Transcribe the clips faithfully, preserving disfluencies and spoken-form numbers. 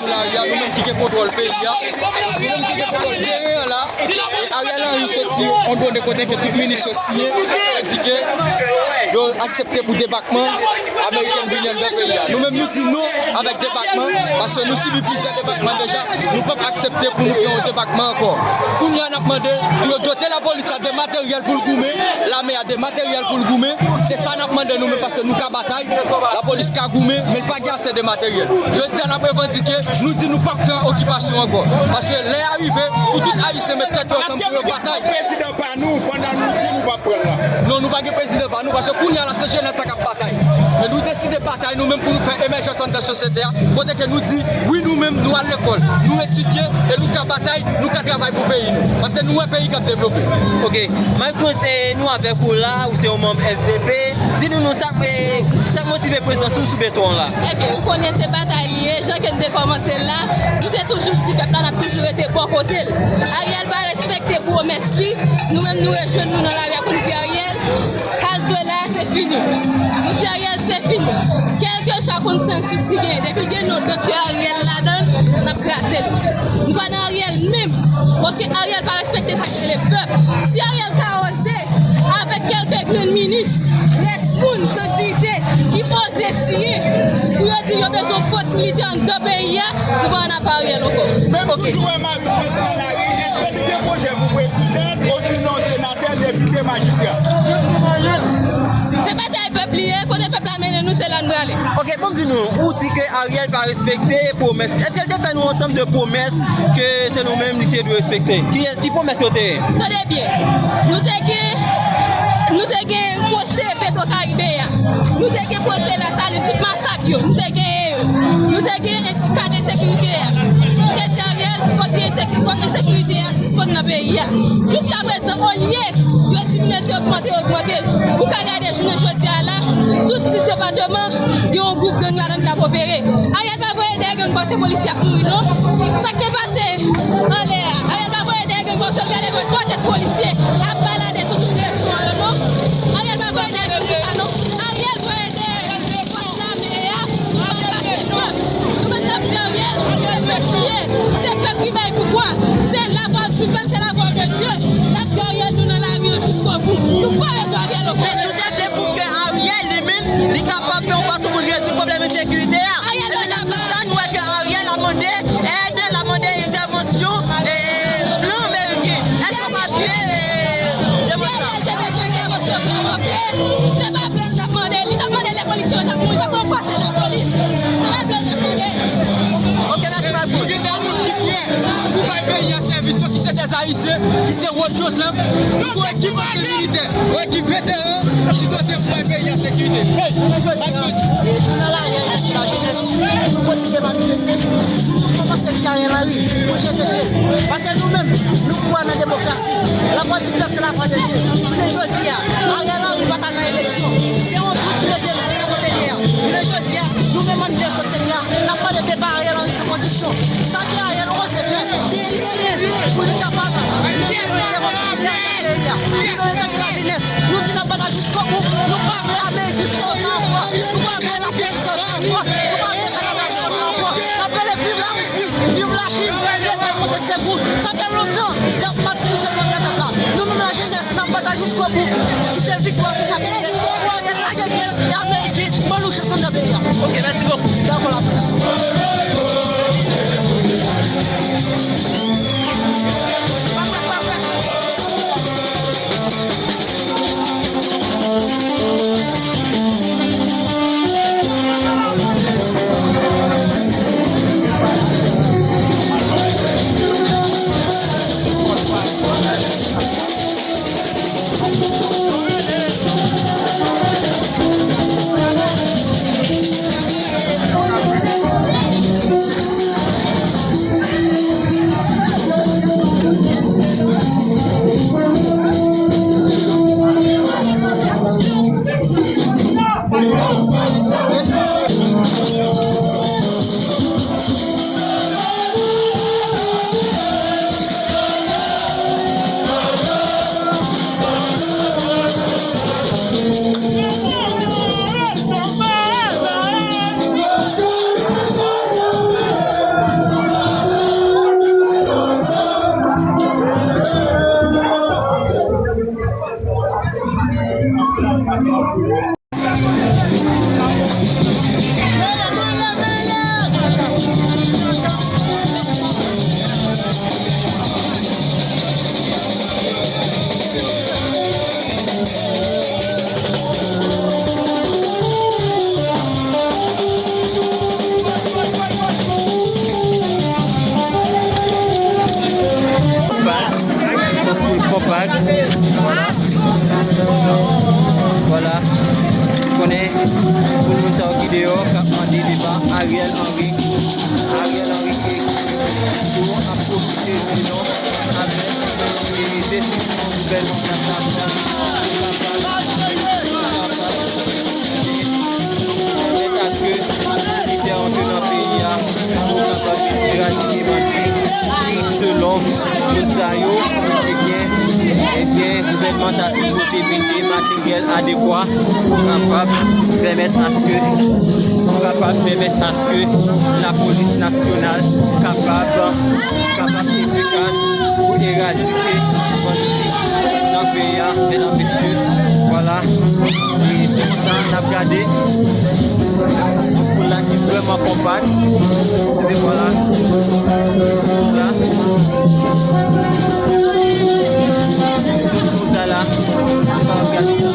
Lari a, nou menm ki gen kontwòl peyi a, nou menm ki gen kontwòl teren an la, e Ariel Henry soti yon done kote ke tout minis yo siyen, yo di ke yo aksepte pou debakman ameriken vini anndan peyi a. Nou menm nou di non avèk debakman, paske nou sibi plizyè debakman deja, nou p ap aksepte pou nou gen yon debakman ankò. Kounye a n ap mande pou yo dote lapolis la de materyèl pou l goumen, lame a de materyèl pou l goumen, se sa n ap mande nou menm, paske nou ka batay, lapolis ka goumen, men l pa gen ase de materyèl. Jodi a n ap revandike, nou di nou p ap pran okipasyon ankò. Paske lè a rive pou tout Ayisyen met tèt yo ansanm pou yo batay. Prezidan pa nou, pandan nou di nou p ap pran l la. Non, nou pa gen prezidan pa nou, paske kounye a la se jenès la k ap batay. Men nou deside batay nou menm pou nou fè emèjans anndan sosyete a, kote ke nou di, wi, nou menm, nou al lekòl, nou etidye, e nou ka batay, nou ka travay pou peyi nou. Paske nou wè peyi k ap devlope. Ok. Mike Prince, e, nou avèk ou la, ou se yon manm S D P. Di nou, nou, sa k, e, sa k motive prezans ou sou beton an la? Ebyen, ou konnen se batay li ye, jan ke n te kòmanse l la, nou te toujou di pèp la, n ap toujou rete bò kote l. Ariel pa respekte pwomès li, nou menm nou rejwenn nou nan lari a pou n di Ariel, kalite w la, se fini. Nou di Ariel, se fini. Kèlkeswa konsansis ki genyen, depi l gen non Doktè Ariel ladan l, n ap kraze l. Nou pa nan Ariel menm, paske Ariel pa respekte sa ki rele pèp. Si Ariel ka oze, avèk kèlke grenn minis, rès moun san diyite, ki oze siyen, pou yo di yo bezwen fòs militè anndan peyi a, nou pa ann afè Ariel ankò. Menm si w wè Marie France nan lari, èske li gen pwojè pou prezidan, osinon senatè, depite, majistra? Se batay pèp li ye, kote pèp la mennen nou, se la n prale. Ok, bon, di nou, ou di ke Ariel pa respekte pwomès. Èske l te fè nou ansanm de pwomès ke se nou menm li te dwe respekte? Kiyès, ki pwomès yo te ye? Tande byen, nou te gen, nou te gen pwosè Petro Caribe a, nou te gen pwosè Lasalin, tout masak yo, nou te genyen yo. Nou te gen ens-, kad ensekirite a. Nou te di Ariel, fòk gen enseki-, fòk ensekirite a sispann nan peyi a. Jiskaprezan, olye yo diminye, se ogmante, ogmante. Ou ka gade jounen jodi a la, tout dis depatman, gen yon gwoup gang ladan l k ap opere. Ariel pa voye dèyè gang paske polisye ap mouri, non. Sa k te pase anlè a, Ariel pa voye dèyè gang paske l gade wè twa tèt polisye ap balade sou tout direksyon an yo, non. Ariel pa voye dèyè gang pou sa, non. Ariel voye dèyè fòs lame a, fòs lame a. Nou menm n ap di Ariel, se pèp li ye, se pèp ki bay pouvwa, se la voix du peuple, se la voix de Dieu. N ap di Ariel, nou nan lari an jiskobou. Nou pa bezwen Ariel ankò. Men nou te vle pou ke Ariel li menm, li kapab fè yon fason pou l rezoud pwoblèm ensekirite a. Ariel, e menm si sa, nou wè ke Ariel ap mande èd, l ap mande entèvansyon, e, blan ameriken. Èske w pa vle, e, demande sa? Ariel te bezwen entèvansyon blan ameriken. Se pa blan l t ap mande, li t ap mande lè polisye yo t ap mouri, t ap anfase lapolis. Se pa blan l t ap mande. Ok, mèsi, Mike. Nou gen de moun ki prè pou bay peyi a sèvis yo, ki se dèzayisyen, ki se Rod Joseph, ki se yon ekip militè, yon ekip veteran, ki dote pou bay peyi a sekirite. Jounen jodi a, nou nan lari a, lajenès, nou kontinye manifeste, nou kòmanse di Ariel Henry pou jete pye l. Paske nou menm, nou kwè nan demokrasi. Lavwa di pèp, se lavwa de Dye. Jounen jodi a, Ariel Henry pa t al nan eleksyon. Se yon twit ki mete l kote l ye a. Jounen jodi a, nou menm anndan sosyete a, n ap mande depa Ariel Henry san kondisyon. Sa ke Ariel oze fè, li siyen pou li kapab mete yon entèvansyon militè nan peyi a. Li nan entègre lajenès. Nou di n ap batay jiskobou. Nou pa vle Amerik sou sa ankò. Nou pa vle Lafrans sou sa ankò. Nou pa vle Kanada sou sa ankò. N ap rele viv Larisi, viv Lachin, Leta pote sekou. Sa fè lontan y ap matirize pèp la. Nou menm lajenès, n ap batay jiskobou. Ki se viktwa ki sa ki fèt. Lage pye, e Ameriken ban nou chans anndan peyi a. Ok, mèsi bokou. Dakò, la. Deyò k ap mande depa Ariel Henry. Ariel Henry ki toujou ap pwofite di non avèk e desizyon gouvènman Fransè a pran pou kapab pèmèt aske militè antre nan peyi a pou kapab eradike Matinik. Selon moun sa yo, ebyen, ebyen, gouvènman ta sipoze mete materyèl adekwa pou kapab pèmèt aske, pou kapab pèmèt aske lapolis nasyonal kapab, kapab efikas pou eradike bandi nan peyi a, medam, mesye. Vwala. E se konsa n ap gade yon poul la ki vrèman konpak. E vwala. Poul la. Tout sou ta la. N ap gade sa.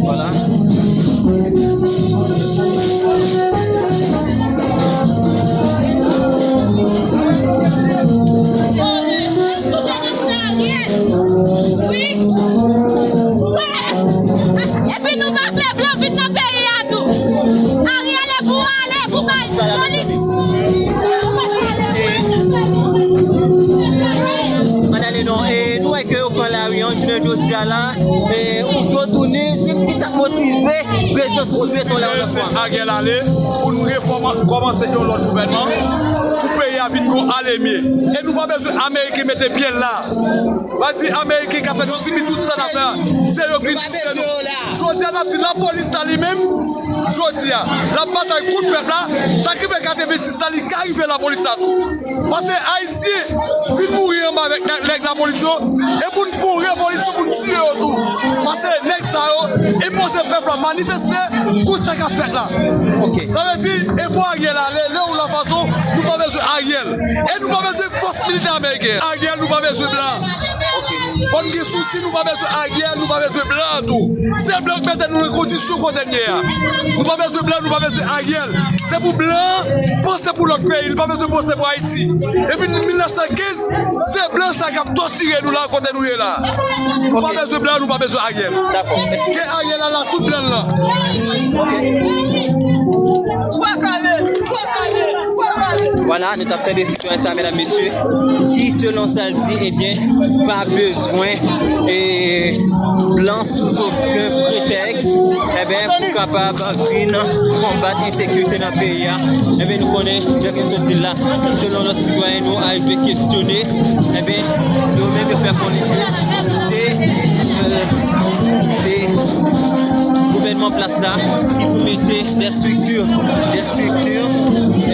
Vwala. Wi. Epi nou pa vle blan vin nan peyi a tou. Ariel e pou ale, pou bay polis. Ann ale non, e nou wè ke yo pran lari an jounen jodi a la, e ou do tounen, di m ki sa k motive prezans ou jete yon lari nan fwa. Ariel ale, pou nou refòm-, kòmanse yon lòt gouvènman, pou peyi a vin gon ale mye. E nou pa bezwen Ameriken mete pye l la. Pa di Ameriken ka fè nou sibi tout sa n ap fè a. Se yo ki, se nou. Jodi a n ap di lapolis la li menm, jodi a, l ap batay kont pèp la, sa ki fè katrevensis la, li ka rive lapolis la tou. Paske Ayisyen fin mouri anba avèk nè-, nèg lapolis yo, e pou n fè yon revolisyon pou n tiye yo tou. Paske nèg sa yo enpoze pèp la manifeste kont sa k ap fèt la. Ok. Sa vle di, e pou Ariel ale, lè ou la fason, nou pa bezwen Ariel. E nou pa bezwen fòs militè ameriken. Ariel, nou pa bezwen blan. Fò n gen sousi, nou pa bezwen Ariel, nou pa bezwen blan tou. Se blan k mete nou nan kondisyon kote n ye a. Nou pa bezwen blan, nou pa bezwen Ariel. Se pou blan panse pou lòt peyi, li pa bezwen panse pou Ayiti. Depi mil nèf san kenz, se blan sa k ap tòtire nou la kote nou ye la. Nou pa bezwen blan, nou pa bezwen Ariel. Dakò. Ke Ariel ala tout blan lan. Vwala, nou t ap tande sitwayen sa, medam, mesye, ki, selon sa l di, ebyen, pa bezwen, e, blan sou okenn pretèks, ebyen, pou kapab vin konbat ensekirite nan peyi a. Ebyen, nou konnen, jan ke m sot di l la, selon lòt sitwayen, nou arive kesyone, ebyen, yo menm yo fè konnen ke se, e, se gouvènman plas la ki pou mete de estrikti, de estrikti,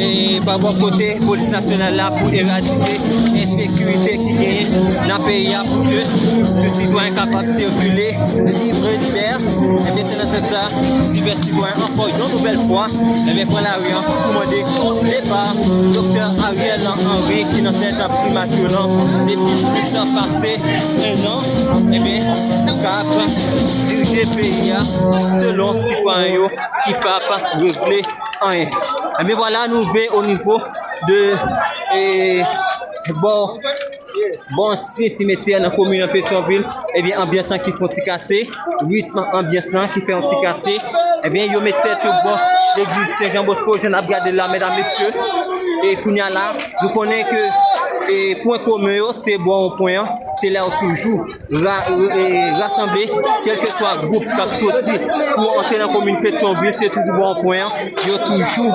e, pa bò kote polis nasyonal la pou eradike ensekirite ki genyen nan peyi a pou ke tout sitwayen kapab sikile lib e libè. Ebyen, se nan sans sa, divès sitwayen ankò yon nouvèl fwa, ebyen, pran lari an pou mande depa Doktè Ariel Henry ki nan tèt primati lan depi plis pase en an, ebyen, pou ka ap dirije peyi a selon sitwayen yo ki p ap regle anyen. Ebyen, vwala, nou rive o nivo de, e, bò, bò ansyen simetyè nan komin Petyonvil. Ebyen, anbyans lan ki fè yon ti kase, ritm anbyans lan ki fè yon ti kase. Ebyen, yo met tèt yo bò legliz Sen Jan Bosko, jan n ap gade la, medam, mesye. E kounye a la, nou konnen ke, e, pwen komen yo, se bò yon pwen an, se la yo toujou ra-, e, rasanble, kèlkeswa gwoup k ap soti pou antre nan komin Petyonvil, se toujou bò yon pwen an, yo toujou,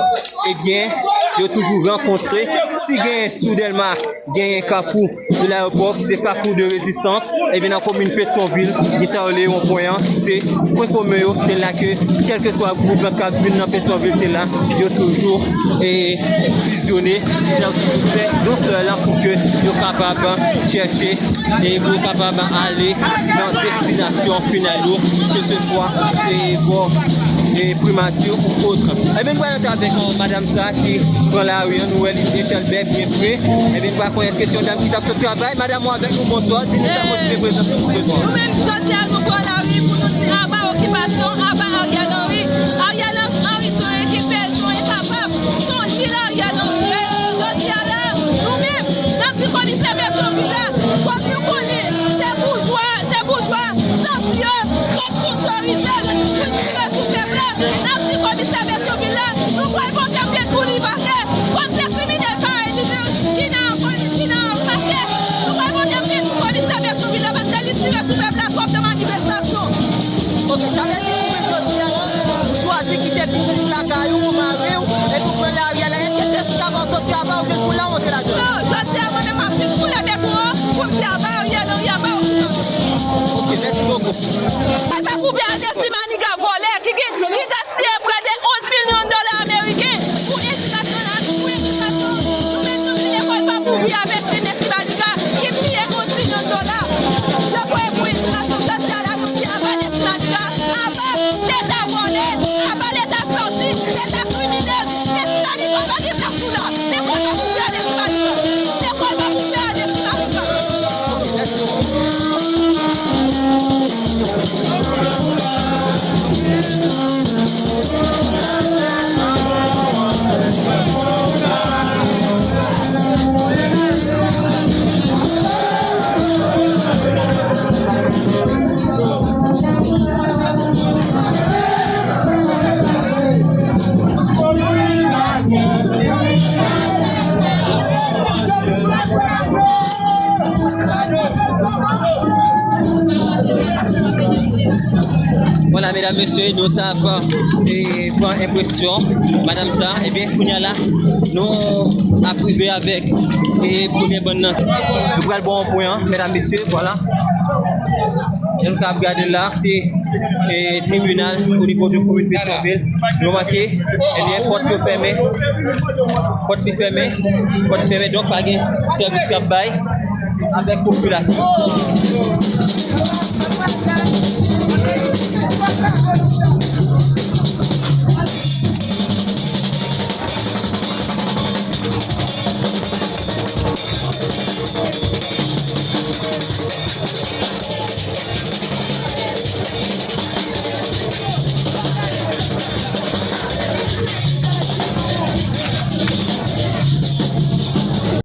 ebyen, yo toujou rankontre. Si genyen sou Dèlma, genyen Kafou de Layopò, ki se Kafou de Rezistans, ebyen, nan komin Petyonvil, gen sa yo rele yon pwen an, ki se pwen komen yo, se la ke, kèlkeswa gwoup lan k ap vin nan Petyonvil, se la, yo toujou, e, fizyone, se la yo toujou fè yon sèl pou ke yo kapab chèche e pou yo kapab ale nan destinasyon final yo, ke se swa, e, bò, e, primati ou ot. Ebyen, nou pral antre avèk, e, madanm sa ki pran lari an, nou wè li byen chèlbè, byen fre. Ebyen, nou pa konnen èske se yon dam ki t ap sot travay. Madanm, ou avèk nou, bonswa. Di nou sa k motive prezans ou sou trotwa. Nou menm, jodi a, nou pran lari pou nou di aba okipasyon, aba Ariel Henry. Ariel Henry, se yon ekip, se yon enkapab, se yon Non, jodi a, mwen menm, m ap vin koule bèk mwen pou m di aba Ariel Henry, aba okipasyon. Ok, mèsi bokou. Sa ta koupe a Desi Maniga vòlè ki gen, ki gaspiye prè de onz milyon dola ameriken pou edikasyon la, pou edikasyon. Nou menm, nou di lekòl p ap ouvri avèk Desi Maniga ki piye onz milyon dola. Yo voye pou edikasyon. Jodi a la, nou di aba Desi Maniga, aba Leta vòlè, aba Leta santi, Leta kriminèl. Desi Maniga pa gen plas pou la. Lekòl pa pou fè Desi Maniga. Lekòl pa pou fè Desi Maniga. Vwala, medam, mesye, nou t ap, e, pran enpresyon madanm sa. Ebyen, kounye a la, nou ap rive avèk, e, premye bann nan. Nou pral bò yon pwen an, medam, mesye, vwala. Jan nou ka ap gade la, se, e, tribinal o nivo de komin Petyonvil. Nou remake, ebyen, pòt yo fèmen. Pòt li fèmen. Pòt li fèmen, donk pa gen sèvis k ap bay avèk popilasyon.